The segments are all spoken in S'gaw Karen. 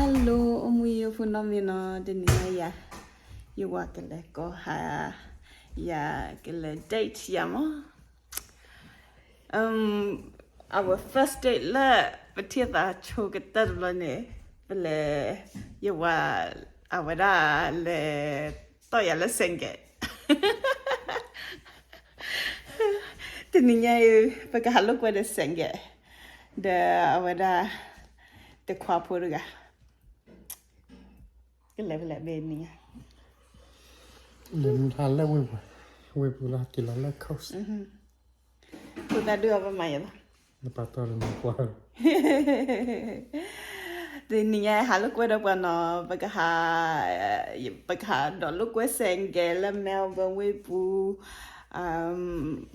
Hello အိၣ်မူယိဖိနီတမံၤနီၤ, တနံၤညါယၤ ယဝၤကလဲၤကိးဟး, ယၤကလဲၤ date ယၤမး. Our first date လၢပထံၣ်သးဆိကတၢၢ်တဘျီန့ၣ်, ပလဲၤ, ယဝၤ, အဝဲဒၣ်လဲၤတီၢ်ယၤလၢ Sandgate. တနံၤညါအံၤ ပကဟးလိာ်ကွဲဒီး Sandgate ဒီးအဝဲဒၣ် တခွါဖိတဂၤ ကလဲၤဖဲလဲၣ်ဘၣ်နံၤညါ, လဲၤမၤလၢဝ့ၢ်ပူၤ, ဝ့ၢ်ပူၤလီၤ က့ၤလီၤလၢ coast. ဖိသၣ်ဒုးအီၤပမၤယၤလီၤ, နပာ်တီၢ်လၢနကွၢ်လီၤ. တနံၤညါဟးလိာ်ကွဲဒီးပှၤနီၤ, ပကဟး, ပကဟးဒီးလိာ်ကွဲ Sandgate လၢ Melbourne ဝ့ၢ်ပူၤ,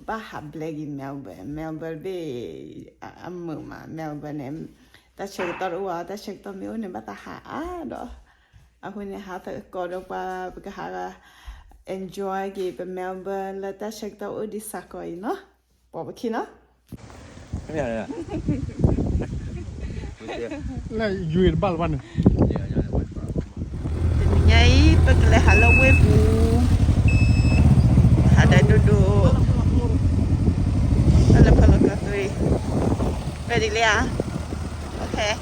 ဘၣ်ဟးဘျဲက့ၤ Melbourne, Melbourne ဘ့ၣ်အမုာ်မး, Melbourne န့ၣ် တၢ်ဆၢကတီၢ်တအိၣ်ဘၣ်, တၢ်ဆၢကတီၢ်မ့ၢ်အိၣ်န့ၣ် ဘၣ်သးဟးအါဒီး, အဃိန့ၣ် ဟးသကိးဒီးပှၤ ပကဟး enjoy က့ၤပ Melbourne လၢတၢ်ဆၢကတီၢ်အိၣ်ဒံးစးကီးအံၤနီၤ, ပိာ်ပခံနီၤ. လၢယွၤတဘၣ်လၢၤဘၣ်န့ၣ်, တနံၤညါအံၤ ပကလဲၤဟးလၢဝ့ၢ်ပူၤ, ဟးဒိၣ်ဒိၣ်, လၢဖီလီၤကီၢ်သွံ, ready လံဧါ, okay.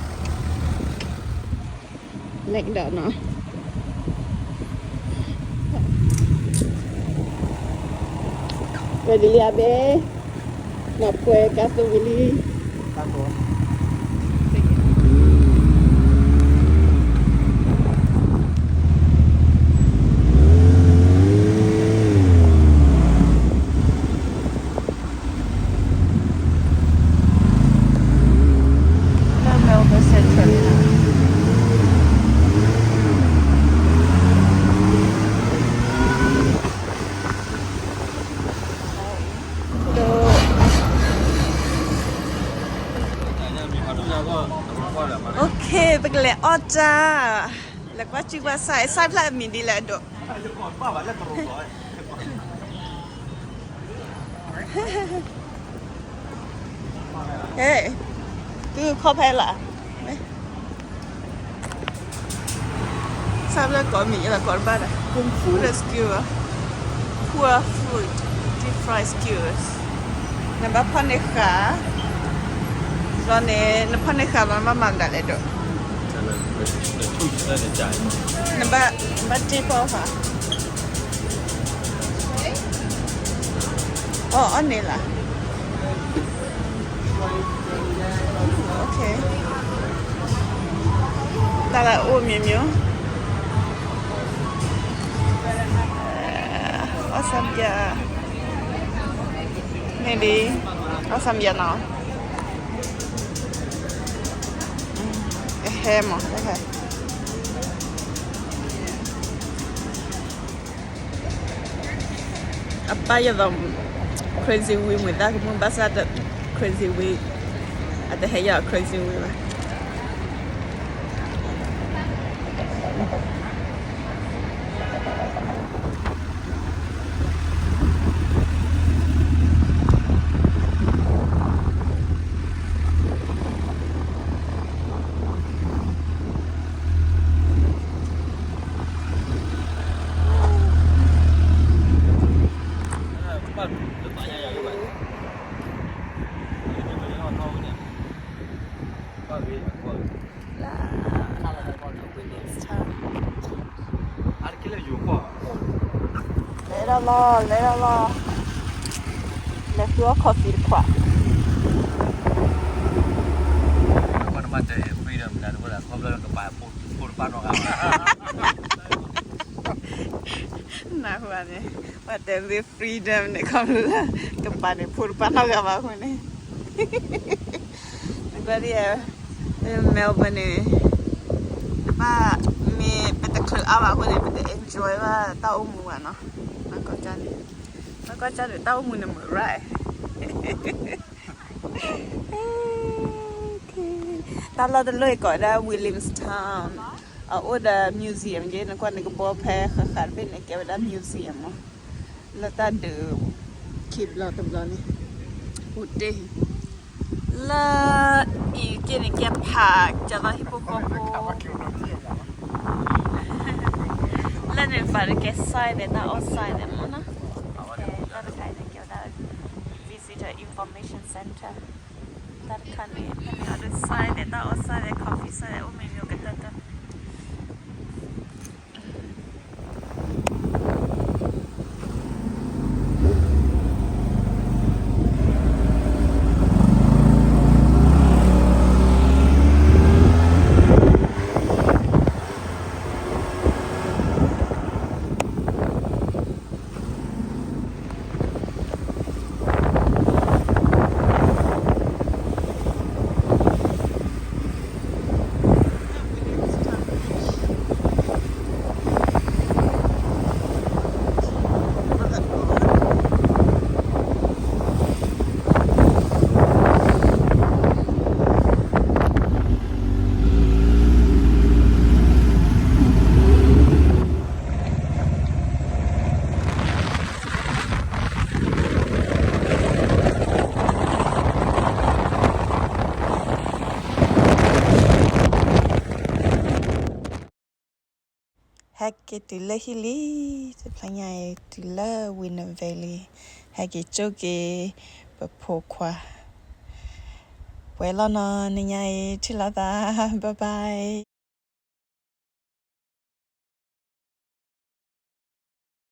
လဲၤကဒီးနီၤ, ready လံဧါဘ့ၣ်, နၢ်ပှဲၤကါသဝံၤလံ. Okay, ပကလဲၤအီၣ်တၢ်, လဲၤကွၢ်စုကွၢ်ဆဲး, ဆဲးဖျၢၣ်အမံၤဒ်လဲၣ်အဒိး. ဟဲ, သုခီဖဲလၢ်, ဆၢဖျၢၣ်ကိးမံၤယလၢကိးတဘၣ်ဒီး kung fu လၢ skewer, poor food, deep fried skewers. နဘၣ်ဖီၣ်န့ၢ်ဃာ်, ဘျီန့ၣ် နဖီၣ်န့ၢ်ဃာ်ဘျီနဘၣ်မၤမတၤလဲၣ်ဒိး, နဘၣ်, နဘၣ်တ့ၢ်ဖီၣ်ဃာ်. အီၣ်အီၣ်န့ၣ်လီၤ. Okay. တၢ်လၢအိၣ်မံၤမံၤ, အီၣ်ဆၣ်ဘျါ, န့ၣ်ဒ်, အီၣ်ဆၣ်ဘျါနီၤ, ဟဲမး, ဟဲ အပၢ်ယသး crazy wheel မ့ၢ်သးကမူၣ်ဘၣ်ဆၣ်ဒီး crazy wheel အတဟဲယၤ crazy wheel ဘၣ်. လၢ Williamstown လဲၤဒီးလီၤ လဲၤဒီးလီၤ, လဲၤဃုအီၣ် coffee တခွး. နၢ်ဟူ နၢ်ဟူန့ၣ် ပှၤတဲ freedom န့ၣ် ခီဖျိလၢ ကပၤန့ၣ် ဖိတပာ်နီတဂၤဘၣ်အဃိန့ၣ်, နကွၢ်ဒ် Melbourne န့ၣ် တဘၣ်မ့ၢ်ပတချုးအါဘၣ်အဃိန့ၣ် ပတ enjoy ဘၣ်တၢ်အိၣ်မူဘၣ်နီၤ. နကွၢ်ကၢ်န့ၣ် နကွၢ်ကၢ်န့ၣ် တၢ်အိၣ်မူန့ၣ်မုာ် right. Okay. တၢ်လီၢ်တလီၢ်အံၤကိးဝဲဒၣ် Williamstown, အအိၣ်ဒီး museum က့, နကွၢ်န့ၣ် ကဘီဖဲဃၣ်ဃၣ်တဘ့ၣ်န့ၣ် ကဲဝဲဒၣ် museum မး, လၢတၢ်ဒုး ခံဘျီတဘျီန့ၣ် အိၣ်တ့ၢ် လၢအံၤက့န့ၣ် ကဲ park ကသိးဟံၣ်ဖိဃီဖိ, ဟံၣ်ဖိဃီဖိ ကဲ site သဲး တၢ်အီၣ် site သဲး မ့ၢ်နီၤ. တၢ်တခါအံၤန့ၣ် ကဲဝဲဒၣ် visitor information center. တၢ်တခါန့ၣ် ဖဲန့ၣ်အီၤဒုး site သဲး တၢ်အီၣ် site သဲး coffee site သဲး အိၣ်မံၤမံၤကတၢၢ်တၢၢ်. ဟဲက့ၤတုၤလၢဟံၣ်လံ, တဖျါညါအံၤ တုၤလၢ Winner Valley လံ, ဟဲက့ၤကၠိက့ၤ ပဖိခွါ, ပှဲၤလီၤနီၤ, နညါအံၤ ထံၣ်လိာ်သး, bye bye.